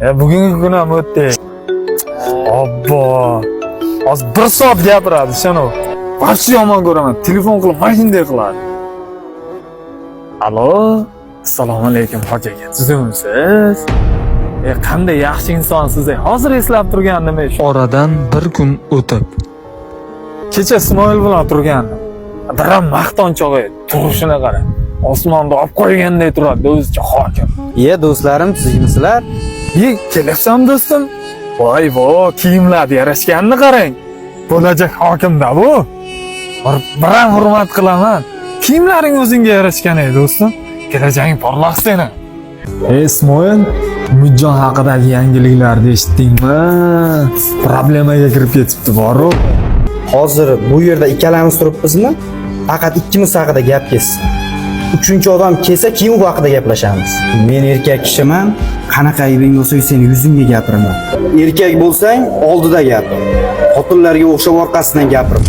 Bugungi kun ham o'tdi. Obbo. Hozir bir soat gapiradi, shuni. Вообще yomon ko'raman. Telefon qilib mana shunday qiladi. Alo, assalomu alaykum, hoji aka. Tuzukmisiz? Qanday yaxshi insonsiz. Hozir eslab turgandim shu. Oradan bir kun o'tib, Kecha Ismoil bilan turgandim. Biram maqtanchoq edi. Turishini qara. Osmonda olib qo'yganday turadi, o'zicha hokim. Iye, do'stlarim, tuzukmisizlar? Ye, kelyapsan, do'stim. Voy vo, kiyimlarni yarashganini qarang. Bo'lajak hokimda bu. Biram hurmat qilaman. Kiyimlaring o'zingga yarashgan ey, do'stim. Kelajaging porloq seni. Ey Ismoil, Umidjon haqidagi yangiliklarni eshitdingmi? Problemaga kirib ketibdi boru. Hozir bu yerda ikkalamiz turibmizmi? Faqat ikkimiz haqida gap ketsin. Uchinchi odam kelsa, keyin u haqida gaplashamiz. Men erkak kishiman, qanaqa aybing bo'lsa, seni yuzimga gapiraman. Erkak bo'lsang, oldida gapir. Xotinlarga o'xshab orqasidan gapirma.